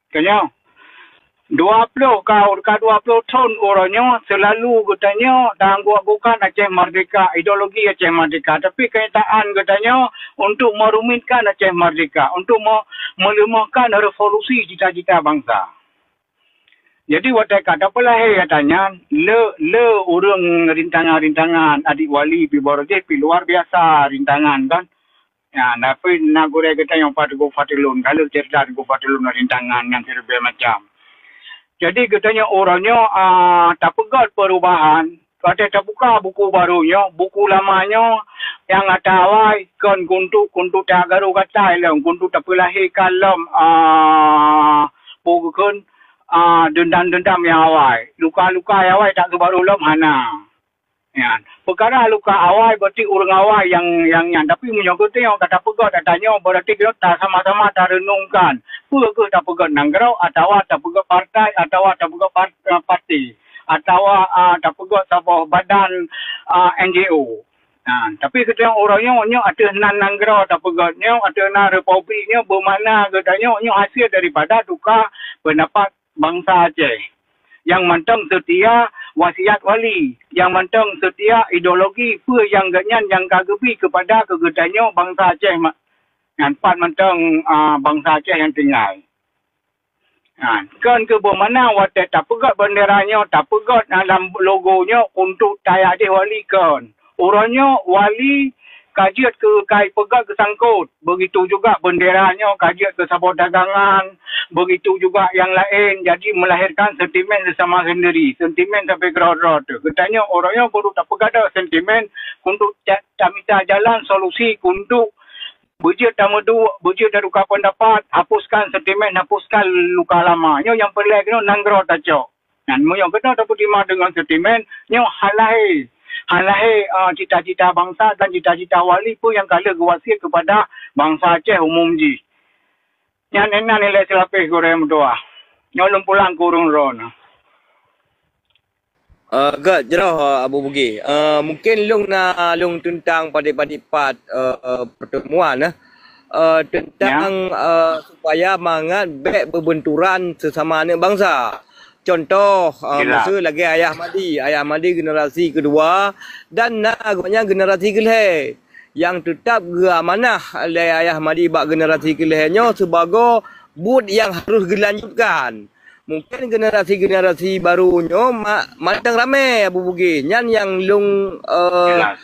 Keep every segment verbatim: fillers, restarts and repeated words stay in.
Tanyoe, dua ploh ka, ka dua ploh thon uroe nyoe seulalu geutanyoe ta anggô-anggôkan Aceh Merdeka, ideologi Aceh Merdeka. Tapi keunyataan geutanyoe untuk meurumitkan Aceh Merdeka, untuk me-, meuleumohkan revolusi cita-cita bansa. Jadi watée ka tapeulahé ata nyan, le, le ureuëng rintangan-rintangan adik wali pi baro jih pi luar biasa rintangan kan. Ya, tapi na gurée geutanyoe Pak Teungku Fadlun, ka lheueh cerita Teungku Fadlun rintangan nyang siribée macam. Jadi geutanyoe uroe nyoe, ah, tapeugét perubahan, watée tabuka buku baru nyoe, buku lama nyoe nyang ata awai kon kuntuk, kuntuk tagaru gatai lom, kuntuk tapeulahé ka lom, ah, peue geukheun, ah, deundam-deundam nyang awai. Luka-luka nyang awai tak geubaru lom hana. Nyan. Peukara luka awai berarti ureuëng awai nyang, nyang nyan. Tapi meunyoe geutanyoe ka tapeugét ata nyoe, berarti geutanyoe ta sama-sama tareunungkan. Peue kheueh tapeugét nanggroe, atawa tapeugét partai, atawa tapeugét par-, eh, parti, atawa, ah, tapeugét saboh badan, ah, N G O. Nah, tapi geutanyoe uroe nyoe, nyoe ateueh nan nanggroe tapeugét, nyoe ateueh nan republik, nyoe beumakna geutanyoe, nyoe hasil daripada tukar pendapat bansa Aceh nyang mantong seutia wasiat wali, nyang mantong seutia ideologi peue nyang geuhnyan nyang ka geubi keupada keu geutanyoe bansa Aceh ma-, nyan pat mantong, ah, bansa Aceh nyang tinggai. Ha, kon keu beumakna watée tapeugét bendera nyoe, tapeugét lam logo nyoe untuk tayadeh wali kon. Uroe nyoe wali ka jeuet keu kai peugét keusangkot. Begitu juga bendera nyoe ka jeuet keu saboh dagangan, begitu juga nyang laén, jadi melahirkan sentimen sesama sendiri, sentimen sampai keudroe-droe teuh. Geutanyoe uroe nyoe baru tapeugadôh sentimen untuk ta-, tamita jalan solusi untuk beujeuet tameuduek, beujeuet tatukar pendapat, hapuskan sentimen, hapuskan luka lama. Nyoe nyang peureulée keunoe nanggroe tacok. Nyan meunyoe keunoe tapeutimang deungon sentimen, nyoe hana hé, hana hé, ah, cita-cita bansa dan cita-cita wali peue nyang ka lheueh geuwasiet keupada bansa Aceh umum jih. Nyan inan ilée seulapeh gurée meutuah. Nyoe lôn pulang keu ureuëng droeneuh. Eh, gét jroh, eh, Abu Bugih. Eh, mungkin lôn na lôn teuntang padit-padit pat, eh, eh, pertemuan, eh. Eh, teuntang, eh, supaya mangat bék beubenturan sesama aneuk bansa. Contoh, eh, miseu lagée Ayah Mahdi. Ayah Mahdi generasi keudua dan na gobnyan generasi keulhée. Nyang teutab geuamanah lé Ayah Mahdi bak generasi keulhée nyoe sibagoe buet nyang harôh geulanjutkan. Mungken generasi-generasi barô nyoe ma-, mantong ramé Abu Bugih. Nyan nyang lôn, eh,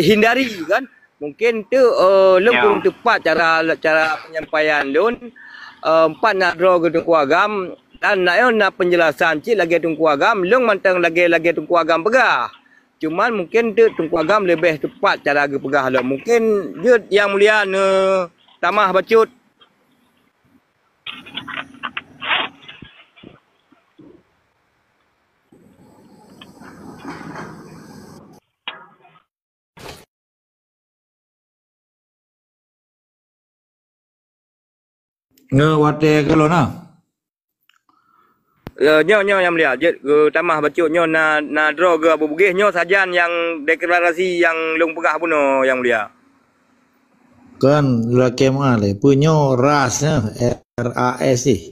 hindari kan. Mungken tu, eh, lôn kurang teupat cara, cara penyampaian lôn. Eh, pat na droe keu Teungku Agam dan na, na penjelasan cit lagée Teungku Agam, lôn mantong lagée-lagée Teungku Agam peugah. Cuman mungken tu Teungku Agam leubeh teupat cara geupeugah lom. Mungken jeuet Yang Mulia neutamah bacut. Nge watée keu lôn na. Eh, nyoe, nyoe Yang Mulia, jeuet geutamah bacut nyoe na, na droe geu Abu Bugih nyoe sajan nyang deklarasi nyang lôn peugah bunoe Yang Mulia. Kan lakée meu'ah lé, peue nyoe ras nyoe, R A S eh,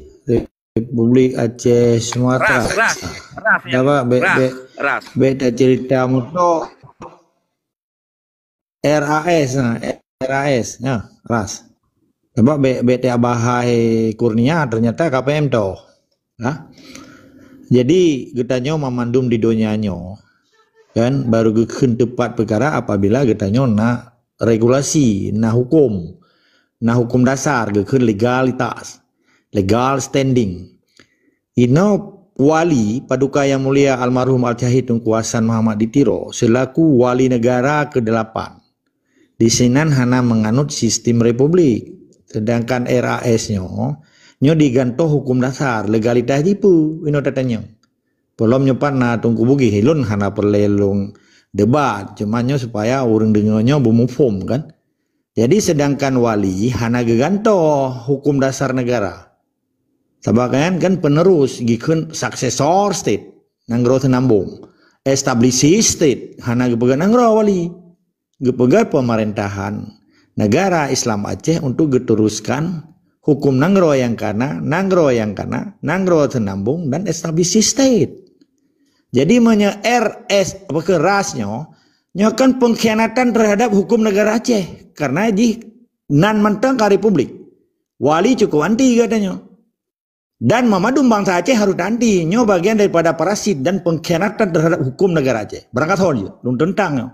Republik Aceh Sumatra. Ras, ras, ras, ya. Napa, bek, ras, bek, ras. Bek tacerita meutok. R A S, nah, R A S, ya, ras. Sebab bek, bek tiap bahai Kurnia ternyata K P M toh. Nah. Jadi, geutanyoe mamandum di donya nyoe, kan, baru geukheun teupat peukara apabila geutanyoe na regulasi, na huköm, na huköm dasar geukheun legalitas, legal standing. Inoe wali Paduka Yang Mulia Almarhum Al-Syahid Teungku Hasan Muhammad di Tiro selaku wali negara kedelapan. Di sinan hana meunganut sistem republik. Sedangkan R A S nyoe, nyoe digantoh huköm dasar, legalitas jipeue, inoe tatanyong. Peulom nyoe pat na Teungku Bugih, lôn hana peureulée lôn debat, cuma nyoe supaya ureuëng deungoe nyoe beumuphom kan. Jadi sedangkan wali hana geugantoh huköm dasar negara. Sabab kan, kan penerus geukheun successor state, nanggroe seunambong. Established state hana geupeugah nanggroe wali. Geupeugah pemerintahan negara Islam Aceh untuk geuteruskan Hukum nanggroe nyang kana, nanggroe nyang kana, nanggroe seunambong dan established state. Jadi meunyoe R S, apa ke, ras nyoe, nyoe kan pengkhianatan terhadap hukum negara Aceh. Karena jih nan mantong ka republik. Wali cukup anti katanya. Dan memadum bangsa Aceh harus anti. Nyoe bagian daripada parasit dan pengkhianatan terhadap hukum negara Aceh. Beurangkat hol je, lôn teuntang nyoe.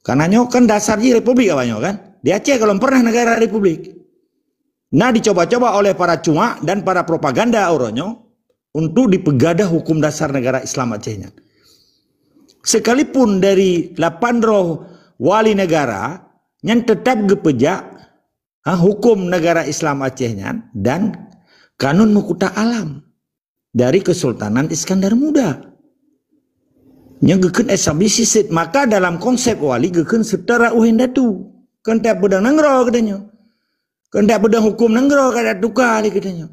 Karena nyoe kan dasar jih republik awak nyoe kan. Di Aceh kalau pernah negara republik. Nah, dicoba-coba oleh para cuak dan para propaganda uroe nyoe untuk dipeugadah hukum dasar negara Islam Aceh nyan. Sekalipun dari lapan droe wali negara nyan tetap geupeujak, ha, hukum negara Islam Aceh nyan dan Kanun Meukuta Alam dari Kesultanan Iskandar Muda. Nyoe geukheun established state, maka dalam konsep wali geukheun seutara uhen datu. Keuneuk peudong nanggroe geutanyoe. Keuneuk peudong hukum nanggroe ka tuka lé geutanyoe.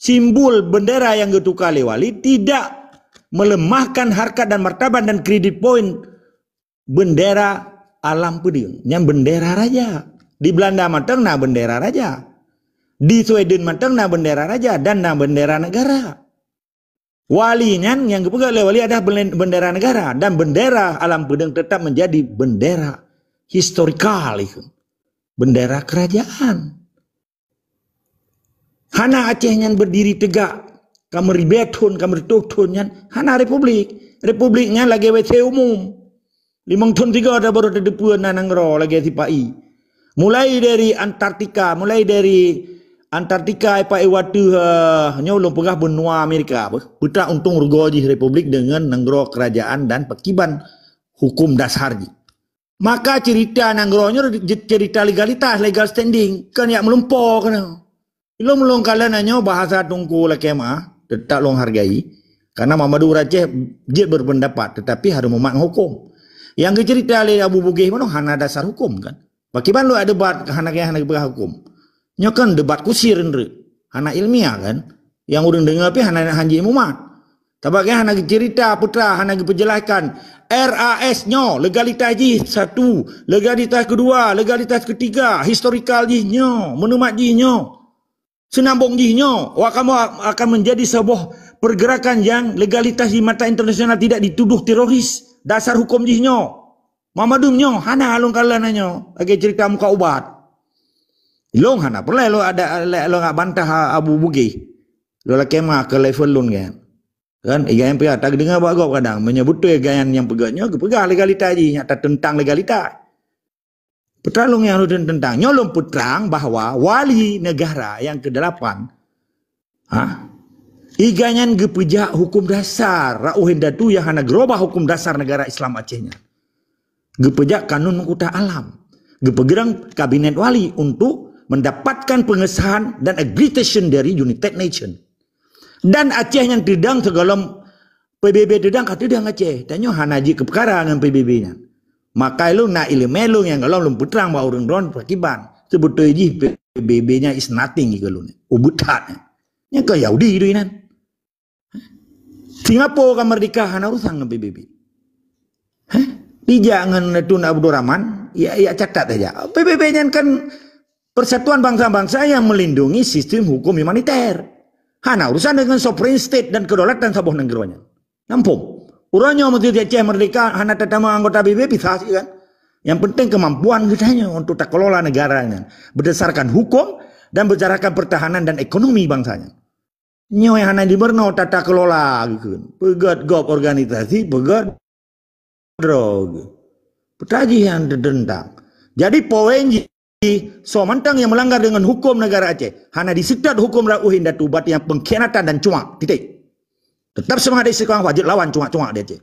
Simbol bendera nyang geutuka lé wali tidak melemahkan harkat dan martabat dan credit point bendera alam peudeueng. Nyan bendera raja. Di Belanda mantong na bendera raja. Di Sweden mantong na bendera raja dan na bendera negara. Wali nyan nyang geupeugah lé wali adalah belen-, bendera negara dan bendera alam peudeueng tetap menjadi bendera historikal itu. Bendera kerajaan. Hana Aceh nyan berdiri tegak, ka meuribèe thon, ka meureutoh thon nyan, hana republik. Republik nyan lagèe W C umum. Limong thon tiga dah baru teudeupeue na nanggroe lagèe sipa-i. Mulai dari Antartika, mulai dari Antartika, ipa iwatu, eh, nyoe lôn peugah benua Amerika, beuh. Peutra untông rugoe jih republik deungon nanggroe kerajaan dan pakiban hukum dasar jih. Maka cerita nanggroe nyoe je-, cerita legalitas, legal standing, kon yak meulumpo keunoe. Ilôn meulôn kalon nyoe bahasa Teungku Lakèe Meu'ah, teutap lôn hargai, karena Muhammadiyah Aceh jeuet berpendapat, tetapi harus mumat ngon hukum. Nyang geucerita lé Abu Bugeh meunoe hana dasar hukum kan. Pakiban lôn debat hana hana geupeugah hukum. Nyoe kan debat kusir nreuek, hana ilmiah kan. Nyang ureueng deungoe pih hana hanjeuet mumat. Sabab geuh hana geucerita peutra, hana geupeujelaskan R A S nyoe, legalitas jih satu, legalitas kedua, legalitas ketiga, historikal jih nyoe, monumen jih nyoe, seunambong jih nyoe, wa kamoe akan menjadi sebuah pergerakan yang legalitas di mata internasional tidak dituduh teroris. Dasar hukum jih nyoe. Muhammadiyah nyoe, hana lôn kalon nyoe, lagèe cerita muka ubat. Lôn hana peureulèe lôn ada, lôn bantah Abu Bugeh. Lôn lakèe meu'ah keu level lôn kan. Kan, igai nyang piah, tadeungoe bak gob kadang. Meunyoe beutôi igai nyang peugah nyoe, geupeugah legalitas jih, nyang tateuntang legalitas. Peutrang lôn nyang lôn teuntang. Nyoe lôn peutrang bahwa wali negara nyang keudelapan, ha? Igai nyan geupeujak hukum dasar, rot uhen datu nyang hana geurobah hukum dasar negara Islam Aceh nyan. Geupeujak kanun meukuta alam. Geupeugurang kabinet wali untuk mendapatkan pengesahan dan accreditation dari United Nation. Dan Aceh nyan teudong sigohlom P B B teudong ka teudong Aceh. Tanyoe hana jeuet keu peukara ngon P B B nyan. Maka lôn na ileumèe lôn nyang gohlom lôn peutrang bak ureueng droen pakiban. Seubeutôi jih P B B nyan is nothing keu lôn. Ubeuet that nyan. Nyan keu Yahudi tu inan. Singapura ka merdeka hana urusan ngon P B B. Heh? Dijak ngon Tun Abdul Rahman, ya, ya catat saja. P B B nyan kan Persatuan Bangsa-Bangsa yang melindungi sistem hukum humaniter. Hana urusan dengan sovereign state dan kedaulatan saboh nanggroe nyan. Nampung. Uroe nyoe meuseuti Aceh merdeka hana tatamong anggota P B B, bisa sih kan. Yang penting kemampuan geutanyoe untuk takelola negara nyan berdasarkan hukum dan berdasarkan pertahanan dan ekonomi bangsa nyan. Nyoe hana jimeurunoe tata kelola geukheun. Peugöt gob organisasi, peugöt droe geuh. Peutajih nyang teuteuntang. Jadi poin jih, soe mantong nyang meulanggar deungon huköm negara Aceh, hana diseutôt huköm rot uhin datu, berarti nyan pengkhianatan dan cuak. Titik. Teutap seumangat istiqamah, wajéb lawan cuak-cuak di Aceh.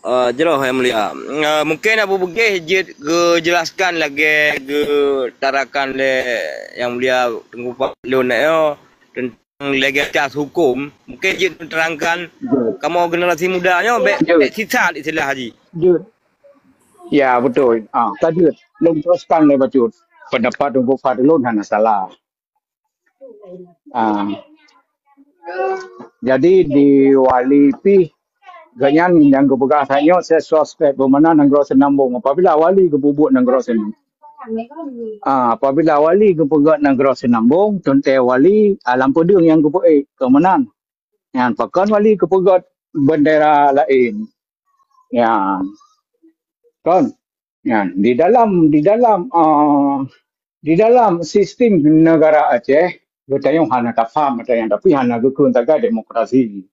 Eh, jroh, Yang Mulia. Eh, mungkin Abu Bugeh jeuet geujelaskan lagèe geutarakan lé Yang Mulia Teungku Fadlon nyoe tentang legalitas hukum. Mungkin jeuet geuterangkan kamoe generasi muda nyoe bèk, bèk sisat istilah jih. Jeuet. Ya, beutôi. Ah, ka jeuet. Lôn teruskan lé bacut. Pendapat Teungku Fadlon hana salah. Ah. Jadi di Wali pih, gobnyan nyang geupeugah tanyoe, saya suspek bagaimana nanggroe Seunambong. Apabila Wali geupeubuet nanggroe Seunambong, ah, apabila Wali geupeugah nanggroe Seunambong, teuntée Wali alam peudeueng nyang geupeuék keumeunang. Nyan pakon Wali geupeugah bendera laén. Ya. Kan? Nyan di dalam, di dalam, ah, di dalam sistem negara Aceh, geutanyoe hana tafaham ata nyan, tapi hana geukheun taga demokrasi.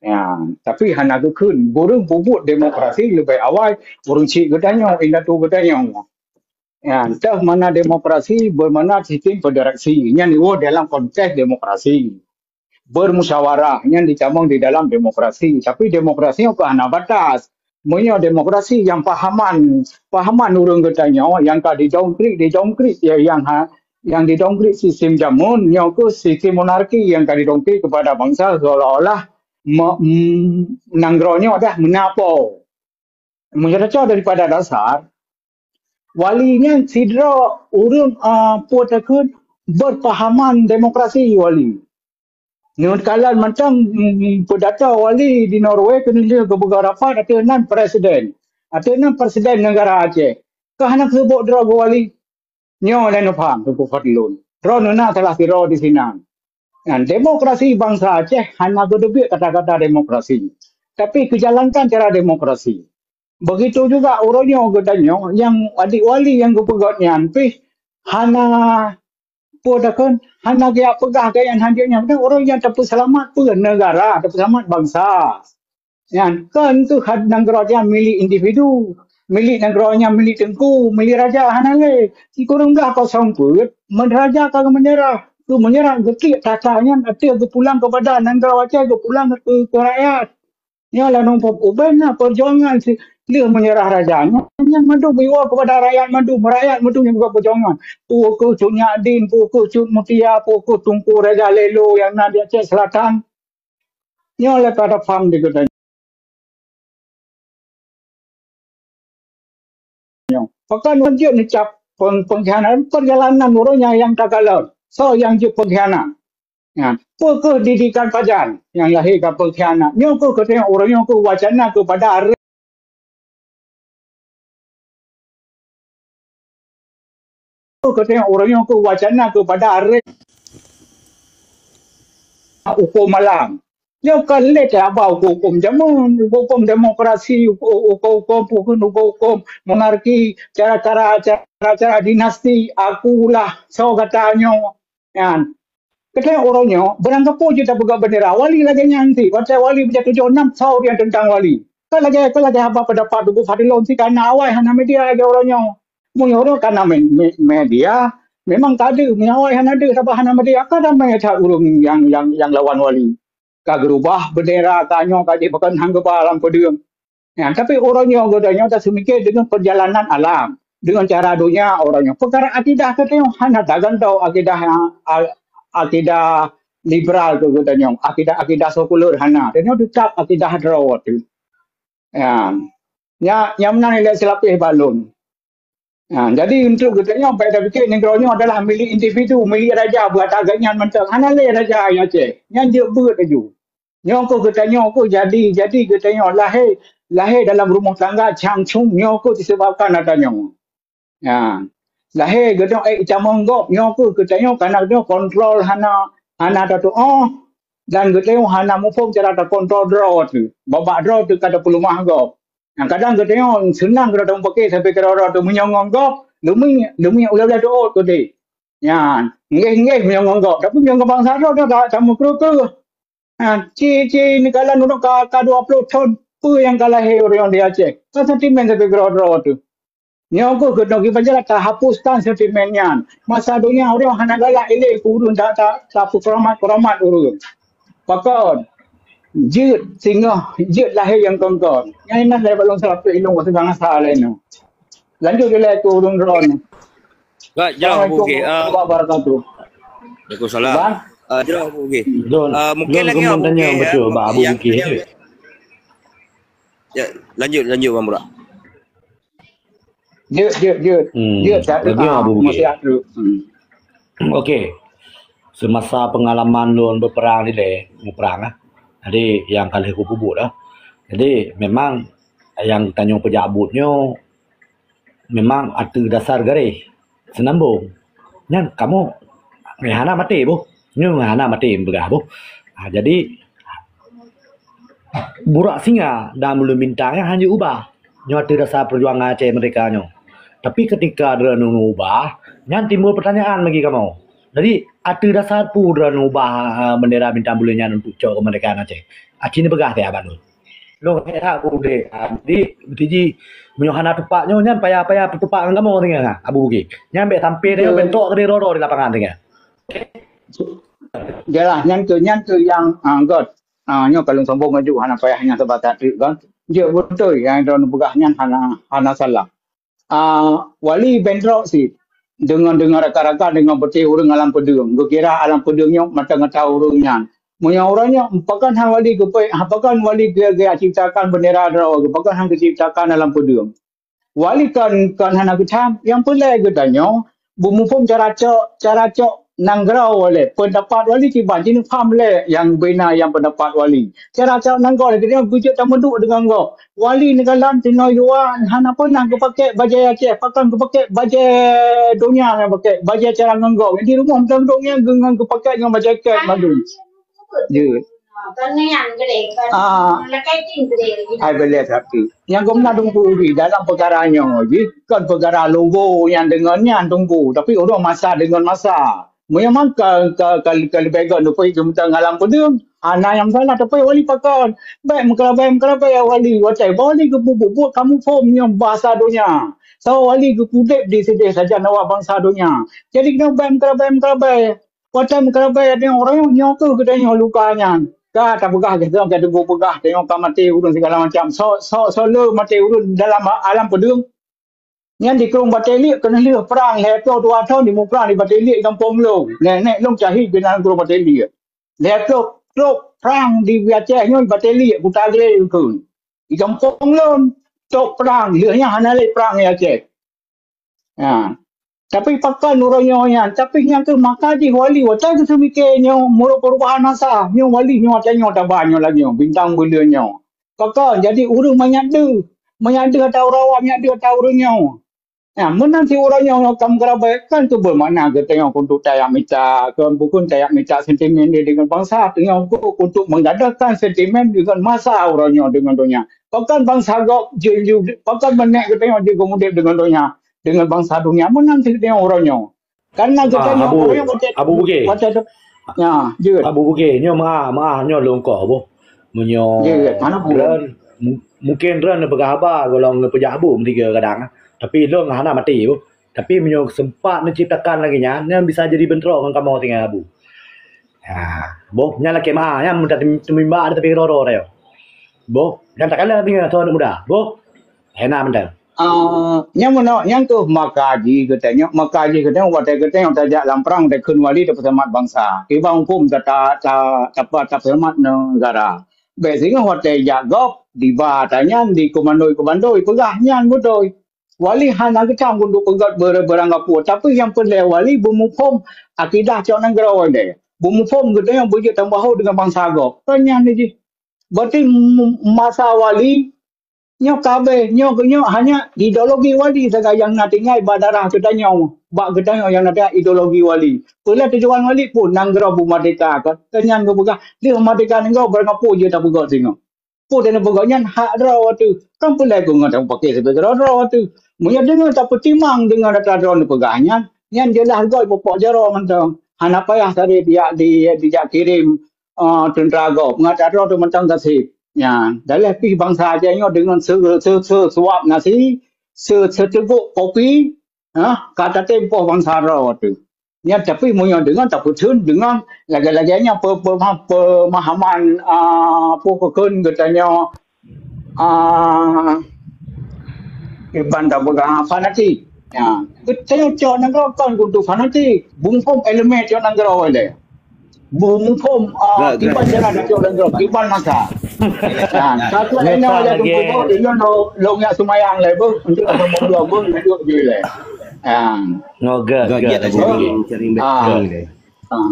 Ya, tapi hana geukheun, ureuëng peubuet demokrasi leubeh awai ureuëng chik geutanyoe, indatu geutanyoe. Ya, entah mana demokrasi, bermana sistem federasi. Nyan iwoe dalam konteks demokrasi. Bermusyawarah, nyan ditamong di dalam demokrasi. Tapi demokrasi nyoe ka hana batas. Meunyoe demokrasi nyang pahaman, pahaman ureuëng geutanyoe nyang ka didongkrik, didongkrik ya, nyang ha, nyang didongkrik sistem jameun, nyoe keuh sistem monarki nyang ka didongkrik kepada bansa seolah-olah me-, mm, nanggroe nyoe dah meunapo. Meunyoe tacok daripada dasar, Wali nyan sidroe ureuëng, ah, peue takheun berpahaman demokrasi Wali. Neukalon mantong, mm, pidato Wali di Norway keuneulheueh geupeugah rapat ateueh nan presiden. Ateueh nan presiden negara Aceh. Ka hana geupeubuet droe geuh Wali. Nyoe lé neupaham Teungku Fadlun. Droeneuh na salah sidroe di sinan. Nyan, demokrasi bansa Aceh hana geuteubiet kata-kata demokrasi. Tapi keujalankan cara demokrasi. Begitu juga uroe nyoe geutanyoe nyang adik Wali nyang geupeugah nyan pih hana peue takheun, hana geujak peugah keu nyang hanjeuet nyan. Padahai ureuëng nyang tapeuseulamat peue negara, tapeuseulamat bansa. Nyan, kon keuh had nanggroe nyan milék individu, milék nanggroe nyan milék teungku, milék raja, hana lé. Sikureueng blah kosong peuet, meuraja ka geumeunyeurah. Geumeunyeurah geutiek takhta nyan ateueh geupulang keupada nanggroe Aceh, geupulang keu, keu rakyat. Nyoe lam rumpok ubé na peujuangan si lheueh meunyeurah raja nyan, nyan mandum iwoe keupada rakyat mandum, rakyat mandum nyang buka peujuangan. Peue keuh Cut Nyak Dien, peue keuh Cut Mutia, peue keuh Teungku Raja Lelo nyang na di Aceh Selatan. Nyoe lé ka tapaham di geutanyoe. Pakon ureuëng jeuet neucap peng-, pengkhianat, perjalanan ureuëng nyang, nyang takalon. Soe nyang jeuet pengkhianat? Nyan, peue keuh didikan pajan nyang lahé ka pengkhianat? Nyoe keuh keuteungoh ureuëng nyoe keuh wacana keupada aré-, keuteungoh ureuëng nyoe keuh wacana keupada aré huköm alam. Nyoe ka lé teuhaba huköm-huköm jameun, huköm demokrasi, huköm-huköm, huköm-huköm monarki, cara-cara, cara-cara dinasti, akulah soe gata nyoe. Nyan. Keuteungoh uroe nyoe, beurangkapeue jeuet tapeugah bendera Wali lagée nyan cit. Watée Wali beujatujoh nam, soe ureuëng teuntang Wali. Ka lagée, ka lagée haba pendapat Teungku Fadlun cit, ka na awai hana media lagée uroe nyoe. Meunyoe uroe ka na me-, me-, media, memang ka deuh, meunyoe awai hana deuh, sabab hana media, ka damé that ureuëng nyang, nyang, nyang lawan Wali. Ka geurubah bendera, ka nyoe ka jipakon han geuba lam peudeueng. Nyan, tapi uroe nyoe geutanyoe taseumiké deungon peurjalanan alam, deungon cara donya uroe nyoe. Peukara akidah geutanyoe hana tagantoe akidah, a-, akidah liberal keu geutanyoe, akidah-akidah sekuler hana. Tanyoe teutap akidah droe teuh. Nyan. Nya, nyang meunan ilée seulapéh bak lôn. Ha, jadi untuk geutanyoe, bék tapike nanggroe nyoe adalah milék individu, milék raja, beuata geuhnyan mantong. Hana lé raja nyang Aceh. Nyan jeuet beuet laju. Nyoe keuh geutanyoe keuh jadi, jadi geutanyoe lahé, lahé dalam rumoh tangga cang-cung, nyoe keuh disebabkan ata nyoe. Ha. Lahé geutanyoe ék tamong gob, nyoe keuh geutanyoe kana geutanyoe kontrol hana, hana tatuoh. Dan geutanyoe hana muphom cara takontrol droe teuh. Babah droe teuh ka tapeuleumah gob. Nyang kadang geutanyoe seunang geutanyoe meupaké sampoe keudroe-droe teuh meunyoe ngon gob, leumie, leumie ulée-ulée teuôt keudeh. Nyan, nggeh-nggeh meunyoe ngon gob. Tapi meunyoe ngon bansa droe, droe ka, ka meukreueh-kreueh. Ha, ci, ci neukalon uroe ka, ka dua ploh thon, peue nyang ka lahé ureuëng di Aceh? Ka sentimen sampoe keudroe-droe teuh. Nyoe keuh geutanyoe kiban jalan tahapuskan sentimen nyan. Masa donya ureuëng hana galak ilée keu ureuëng ta, ta, tapeukeuramat-keuramat ureuëng. Pakon? Jeuet singoh, jeuet lahé nyang kon-kon. Nyan inan lé balong salapéh ilong watée bansa laén nyoe. Lanjut ilée keu ureuëng droe nyoe. Baik, jauh, Abu Assalamualaikum Bugis. Ah, warahmatullahi wabarakatuh. Waalaikumsalam. Bang? Ah, jauh, Abu Bugis. Don, Ah, mungkin Don lagi geumeuntanyong beutôi bak Abu Bugis. Ya, lanjut, lanjut, Bang Burak. Jeuet, jeuet, jeuet. Hmm, jeuet, tak ada. Lagi Abu Bugis. Masih ada. Hmm. Okey. Semasa pengalaman lôn berperang dilèe, muprang ah. Jadi nyang ka lheueh kupeubuet ah. Jadi memang nyang tanyoe peujak buet nyoe memang ateueh dasar garéh seunambong. Nyan kamoe hana maté boh. Nyoe hana maté peugah boh. Ha, jadi burak singa dan bulu bintang nyan hana ubah. Nyoe ateueh dasar perjuangan Aceh Merdeka nyoe. Tapi ketika droeneuh ubah, nyan timbul pertanyaan bagi kamoe. Jadi ateueh dasar peue droeneuh ubah, ha, bendera bintang buleuen nyan untuk cok kemerdekaan Aceh? Aci neupeugah teuh bak lôn. Lôn hana udép. Ha, jadi beutiji meunyoe hana tupak nyoe nyan payah-payah peutupak ngon kamoe singoh, ha, Abu Buki. Nyan bèk sampai dia bentrok keudéh roro di lapangan singoh. Jelas nyan keuh, nyan keuh nyang, ah, göt. Ah, nyoe ka lôn sombong laju, hana payah nyan sabab that treuk kan. Jeuet beutôi nyang droeneuh peugah nyan hana, hana salah. Ah, Wali bentrok cit deungon, deungon rakan-rakan, deungon putéh ureueng Alam Peudeueng. Geukira Alam Peudeueng nyoe mata-mata ureueng nyan. Meunyoe uroe nyoe, pakon han Wali geupeu-, pakon Wali geu-, geuciptakan bendera droe, pakon han geuciptakan Alam Peudeueng. Wali kon, kon hana geutham, nyang peureulèe geutanyoe beumuphom cara cok, cara cok nanggroe lé. Peundapat Wali kiban, jineuk pham lé nyang beuna nyang peundapat Wali. Cara cok nanggroe lé geutanyoe beujeuet tameuduek deungon gob. Wali neukalon tinoe luwa hana peunah geupakè bajèe Aceh, pakon geupakè bajèe donya nyang pakè, bajèe cara ngon gob. Di rumoh meutameuduek nyan ngon geupakè ngon bajèe kèk mandum. Jeuet. Ah. Hai boleh tapi. Nyang geuh na Teungku Ubi dalam peukara nyoe jih kon peukara logo nyang deungon nyan Teungku, tapi ureueng masa deungon masa. Meunyoe mangka ka, ka, ka leubeh göt neupeuék keu mantong Alam Peudeueng, hana nyang salah tapi Wali pakon. Bèk meukeurabèe-meukeurabèe Wali, watèe Wali geupeubuet-buet kamoe phom nyoe basa donya. Saboh Wali geupeuudép di sidéh sajan awak bansa donya. Jadi keuneuk bèk meukeurabèe-meukeurabèe. Watèe meukeurabèe deungon ureueng nyoe keuh geutanyoe luka nyan. Ka tapeugah geutanyoe ka teungku peugah tanyoe ka maté ureueng sigala macam. Soe, soe, soe le maté ureueng dalam Alam Peudeueng? Nyan di Krueng Batèe Liek keuneuk lheueh prang lhèe ploh dua thôn di muprang di Batèe Liek di gampông lôn. Nèk-nèk lôn syahid keunan Krueng Batèe Liek. Lhèe ploh trôk prang di Aceh nyoe Batèe Liek Kuta Glé kheun. Di gampông lôn trôk prang lheueh nyan hana lé prang di Aceh. Ha. Tapi pakon uroe nyoe nyan, tapi nyang keuh maka jih Wali watèe geuseumiké nyoe meurok peurubahan masa, nyoe Wali nyoe watèe nyoe taba nyoe lagèe nyoe, bintang buleuen nyoe. Pakon jadi ureueng manyak deuh, manyak deuh ata uroe awak, manyak deuh ata ureueng nyoe. Nah, meunan si uroe nyoe kamoe geurabai kan tu beumakna geutanyoe untuk tajak mita, kon bukon tajak mita sentimen deungon bansa, tanyoe untuk menggadahkan sentimen deungon masa uroe nyoe deungon donya. Pakon bansa gob jeuet, pakon meunek geutanyoe jeuet geumudép deungon donya, deungon bansa donya. Meunan si geutanyoe uroe nyoe. Karena geutanyoe Abu, uroe nyoe watèe, Abu Buki. Watèe tu, ya, jeuet. Abu Buki, nyoe meu'ah, meu'ah nyoe lôn koh boh. Meunyoe jeuet, mana boh? Droen, mu-, mungkin droen neupeugah haba golom neupeujak bu meutige kadang. Tapi lôn hana maté boh. Tapi meunyoe seumpat neuciptakan lagèe nyan, nyan bisa jadi bentrok ngon kamoe tinggai Abu. Ha, boh, nyan lakèe meu'ah, nyan mudah teumimba tapi roro rayo. Boh, nyan takala tinggai tuan muda. Boh, hena mantong. Ah, nyang meunoe, nyang keuh maka jih geutanyoe, maka jih geutanyoe watèe geutanyoe tajak lam prang takheun Wali tapeuseulamat bansa. Kiban huköm ta, ta, ta, tapeuseulamat neugara. Bèk singoh watèe jak gob, diba tanyan, dikumandoi-kumandoi, peugah nyan beutôi. Wali hana geutam untuk peugöt beurangkapeue, tapi nyang peureulèe Wali beumuphom akidah cok nanggroe lé. Beumuphom geutanyoe beujeuet tameubahu deungon bansa gob. Kan nyan jih. Berarti m-, masa Wali nyoe ka abéh, nyoe, nyoe hanya ideologi Wali sagai nyang na tinggai bak darah geutanyoe, bak geutanyoe nyang na tinggai ideologi Wali. Peue lé tujuan Wali pun nanggroe beumerdeka, kan? Kan nyan geupeugah, lheueh merdeka nanggroe beurangkapeue jeuet tapeugöt singoh. Peue dan peugöt nyan hak droe teuh. Kan peue lé geuh ngon tapeupaké sabe droe-droe teuh. Meunyoe deungon tapeutimang deungon ata droe neupeugah nyan, nyan jeulaih göt pupuk jaroe mantong. Hana payah sabe dijak, di, dijak kirém, eh, teuntra gob. Ngon ata droe teuh mantong gasien. Nyan, daleh pih bansa Aceh nyoe deungon se-, se-, se-, seusuap nasi, se-, seuteuguek kopi, ha, ka tatem poh bansa droe teuh. Nyan, tapi meunyoe deungon tapeutheun deungon lagèe-lagèe nyan pe-, pe-, pemahaman, ah, peue keu kheun geutanyoe, ah, iban tapeugah fanatik. Ya, geutanyoe cok nanggroe kon keuneuk fanatik. Bungkôm elemen cok nanggroe lé. Bungkôm, ah, kiban jalan cok nanggroe, kiban masa. Ya, satu inoe lagèe bungkôm, ilôn lo-, lôn jak seumayang lé beuh, untuk beuh, untuk jih lé. Ya. Ngoh, göt, göt, göt, göt. Ah. Ah.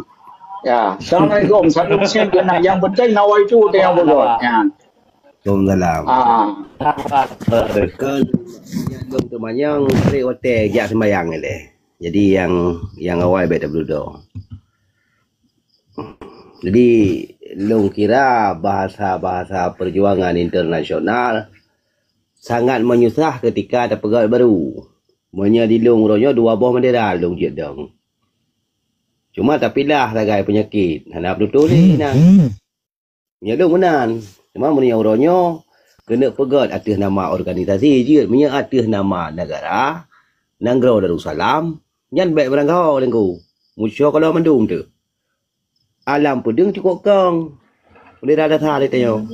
Ya, assalamualaikum. Satu sen kena. Yang penting nawaitu teuh nyang beugöt. Ya. Waalaikumsalam. Ah. Kon nyang lôn teumanyong trép watèe jak sembayang ilèe. Jadi nyang nyang awai bèk tabludo. Jadi lôn kira bahasa-bahasa perjuangan internasional sangat menyusah ketika tapeugöt baru. Meunyoe di lôn uroe nyoe dua boh bendera lôn jeuet dong. Cuma tapilah sagai peunyakét, hana beutôi lé na. Meunyoe lôn meunan, cuma meunyoe uroe nyoe keuneuk peugöt ateueh nama organisasi jeuet, meunyoe ateueh nama negara, nanggroe Darussalam, nyan bèk meuranggaho Teungku. Musoh kalon mandum teuh. Alam peudeueng cukôp kong. Bendera dasar lé tanyoe.